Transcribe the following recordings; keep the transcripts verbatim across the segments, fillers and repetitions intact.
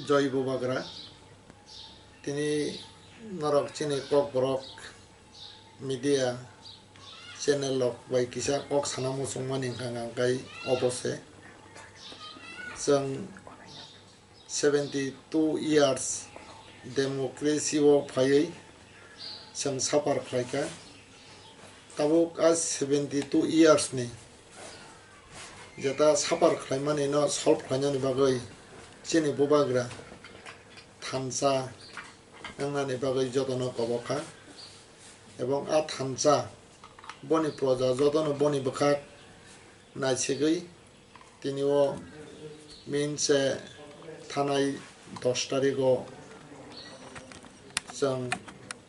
Joy Bubagra, tini norok chini Kokborok media channel rok bai kisa kok sana muchungmani hwnkha hwnkha khe obo se. Chwng seventy two years democracy o phaiwi chwng suffer khlaikha. Tabuk a seventy two years ni jeta suffer khlaimani no solve khlainani bagwi chini Bubagra thansa wngnani bagwi jotono kobokha. Ebong a thansa boni proja jotono boni bwkhak naisigwi tini o minse thanai dos tarigo chwng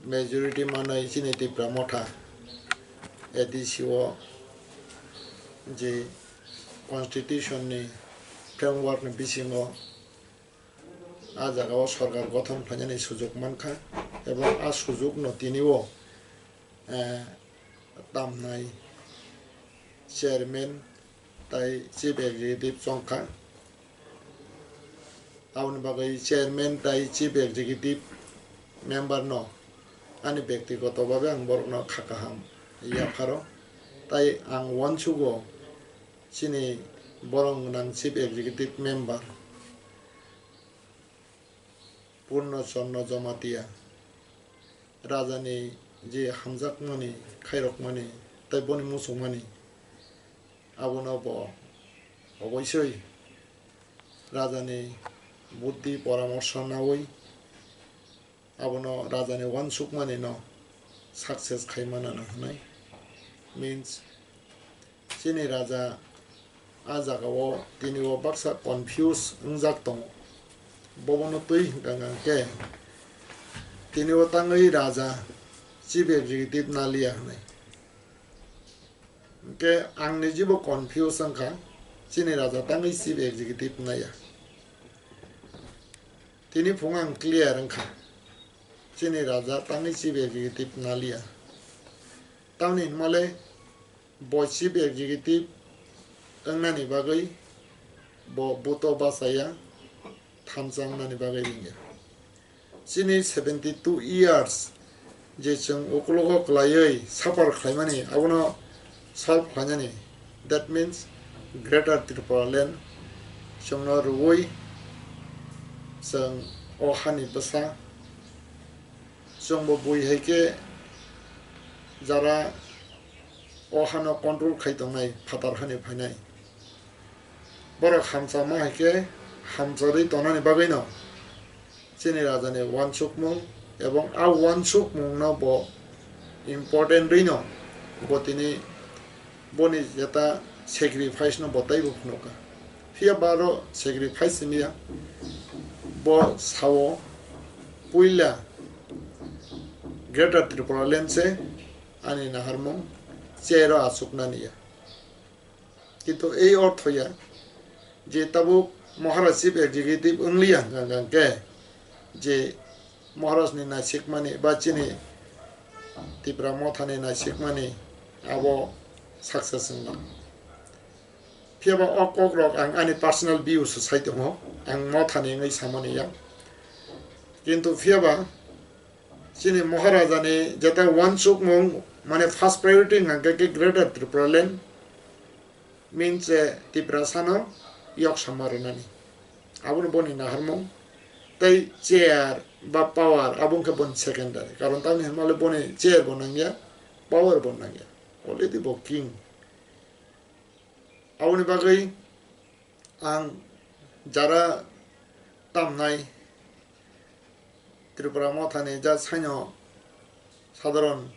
majority manwi chini Tipra Motha A D C o je constitution ni framework ni bisingo a jaga o sorkar gothon khlainani sujuk mankha, ebong a sujukno tini o, eh, tamnai chairman tai chief executive chongkha. Aboni bagwi chairman tai chief executive member no ani bektigoto babe ang borokno kha kaham yapharo. Tai ang uansugo chini borok gwnang chief executive member Purno Chondro Jamatia rajani je hamjakmani, khairokmani, tai boni muchungmani, abono bo oboisoi rajani buddhi poramorsho naui abono rajani uansukmani no success khai manana hwnwi means chini raja a jaga o tini o baksa confuse wngjak tongo. Bobono twi hwnkha hwnkha khe tini o tangwi raja chief executive naliya hwnwi. Hwnkhe ang nijibo confuse wngkha, chini raja tangwi chief executive naiya. Tini phung ang clear wngkha, chini raja tangwi chief executive naliya. Tamni hwnmale bo chief executive wngnani bagwi bo buto bachaya, thansa wngnani bagwi wngya. Chini seventy two years je chwng ukologo kwlaiwi suffer khlaimani, abono solve khlainani, that means Greater Tripura Land chwngno rwui chwng o hani bwsa chwngbo bui hai khe jara o hano control khai tongnai, phatar hani phainai. Borok hamchama hai khe hamcharwi tongnani bagwino chini rajani uansukmung, ebong a uansukmungno bo important rwino bo tini boni jeta sacrifice no bo taibo phunukha. Phiya ba aro sacrifice wngya, bo sao puila Greater Tripura Land se ani naharmung chair o achuknani ya. Kintu ei ortho ya je tabuk Maharaj Chief Executive wngliya hwnkha hwnkha khe je Maharaj ni naisikmani ba chini Tipra Motha ni naisikmani abo success wngna. Phiya ba o kok rok ang ani personal view se sai tongo, ang Motha ni wngwi samani ya. Kintu phiya ba chini Maharaja ni jeta uansukmung, mane first priority hwnkha khe Greater Tripura Land means, eh, Tiprasa no yok sama rwnani. Abono boni naharmung tei chair ba power abo wngkha boni secondary. Karon tamni hwnmale boni chair bo nangya, power bo nangya. Already bo king. Aboni bagwi ang jara tamnai Tripura Mothani ja saino sadharon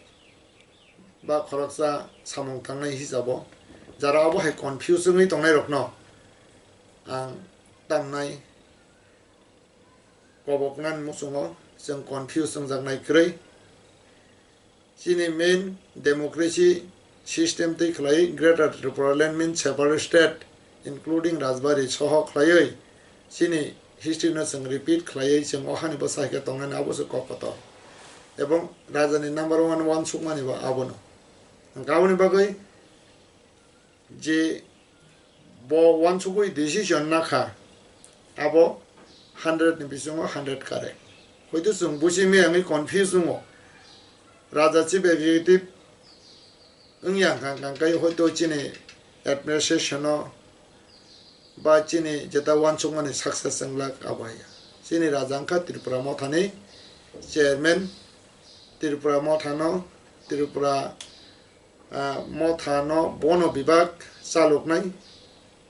ba khoroksa samung tangnai hisabo jara abo hai confuse wngwi tongnai rokno ang tamnai koboknani muchungo chwng confuse wngjaknai kwrwi. Chini main democracy system twi khlai Greater Tripura Land means separate state including Rajbari soho khlaiwi chini history no chwng repeat khlaiwi chwng o hani bwsa hai khe tongnani abo se kok kotor. Ebong raja ni number one uansukmani bo abono. Hwnkhe aboni bagwi je bo uansugwi decision nakha, Abo hundred ni bisingo hundred correct. Hoito chwng buji miyangwi confuse wngo. Raja chief executive wngya hwnkha, hwnkha khe hoito chini administration-o ba chini jeta uansukmani success wnglak abo hai. Chini raja wngkha Tripura Mothani chairman, Tripura Mothano, Tripura, ah, Mothano bono bibak chaloknai,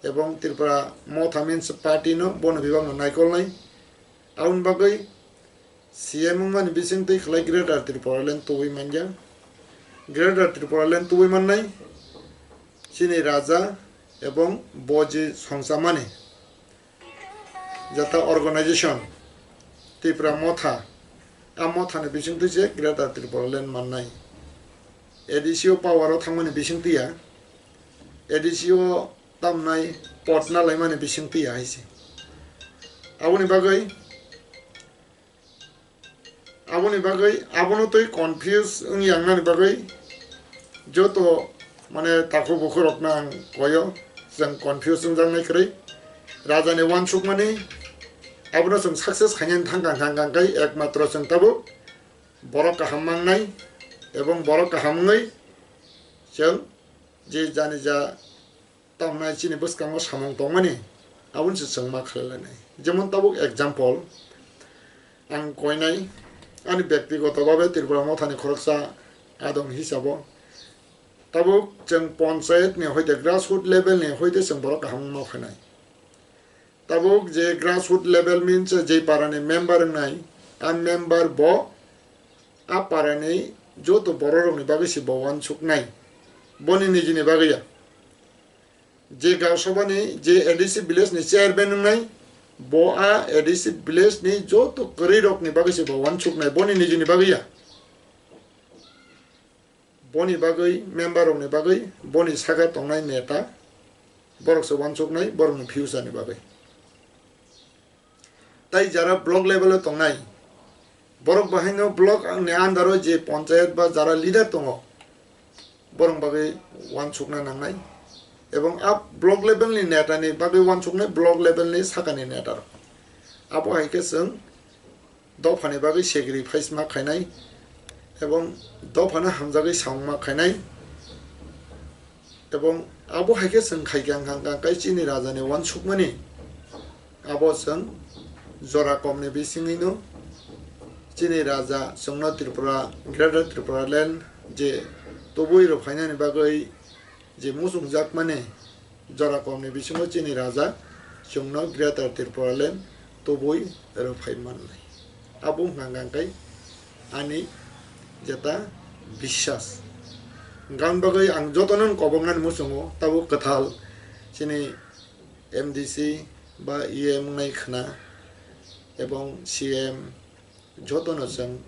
ebong Tripura Motha means party no bono bibak no naikolnai. Aboni bagwi C M wngmani bisingtwi khlai Greater Tripura Land tubui manya. Greater Tripura Land tubui mannai chini raja ebong boji songchamani jata organization Tripura Motha, a Mothani bisingtwi se Greater Tripura Land mannai. A D C o power o thangmani bisingtwi ya, A D C o tamnai pot na laimani bisingtwi ya hai se. Aboni bagwi Aboni bagwi, abono twi confuse wng yangnani bagwi joto, mane, takhuk bukhuk rokno ang koyo, chwng confuse wngjaknai kwrwi. Rajani uansukmani abono chwng success khainani thangkang thangkang khe ekmatro chwng tabuk borok kaham mangnai, ebong borok kaham wngwi chwng je jani ja tamnai chini bwskango samung tongmani, aboni se chwng ma khlai lainai. Jemon tabuk example ang koinai, ani byaktigoto babe Tripura Mothani khoroksa adong hisabo tabuk chwng panchayat ni hoite grassroot level ni hoite chwng borok kaham wngma phainai. Tabuk je grassroot level means je parani member wngnai, a member bo a parani joto bororokni bagwi se bo uansuknai, boni nijini bagwi ya. Je Gaon Sabhani je A D C village ni chairman wngnai, bo a A D C village ni joto kwrwirokni bagwi se bo uansuknai, boni nijini bagwi ya. Boni bagwi, member rokni bagwi, boni saka tongnai neta, borok se uansuknai, borokni future ni bagwi. Tai jara block level o tongnai, borok bahaino block ni under o je panchayat ba jara leader tongo, borok bagwi uansukna nangnai. Ebong a block level ni neta ni bagwi uansuknai block level ni sakani neta rok. Abo hai khe chwng dophani bagwi sacrifice ma khainai, ebong dophano hamjagwi samung ma khainai, ebong abo hai khe chwng khai kha hwnkha hwnkha khe chini rajani uansukmani abo chwng jora komni bisingwino chini raja chwngno Tripura, Greater Tripura Land je tubui rw phainani bagwi je muchungjakmani jora komni bisingo chini raja chwngno Greater Tripura Land tubui rwphai mannai. Abo wngkha hwnkha khe ani jeta biswas. Gan bagwi ang jotono koboknani muchungo, tabuk kwthal chini M D C ba E M wngnai khwna ebong C M jotono chwng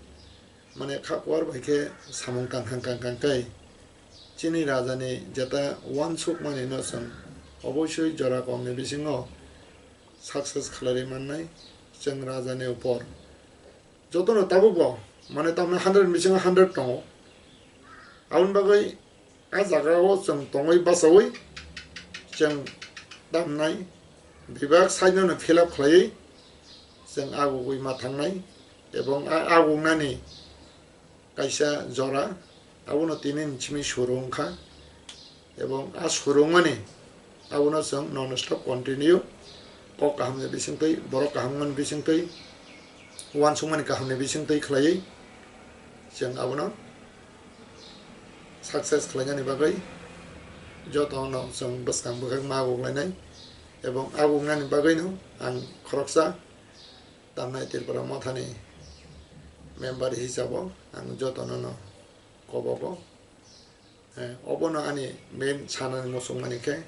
mane kha kuar bai khe samung tang kha, kang kang khe chini raja ni jeta uansuk mani no chwng obosoi jora kong ni bisingo success khlai mannai chwng raja ni upor. Joto no tabuk bo mane tamni hundred ni bisingo hundred tongo. Aboni bagwi a jaga o chwng tongwi bachaui chwng tamnai bebak side no fill up khlaiwi chwng agugwi ma thangnai ebong a agugnani kaisa jora abono tini ni simi suru wngkha ebong a suru wngmani abono chwng non stop continue kok kaham ni bisingtwi borok kaham wngmani bisingtwi uansukmani kaham ni bisingtwi khlaiwi chwng abono success khlainani bagwi jotono chwng bwskang bwkhak ma aguklainai ebong agugnani bagwino ang khoroksa tamnai Tripura Mothani member hisabo ang jotono no kobogo. Eh, obono ani main sanani muchungmani khe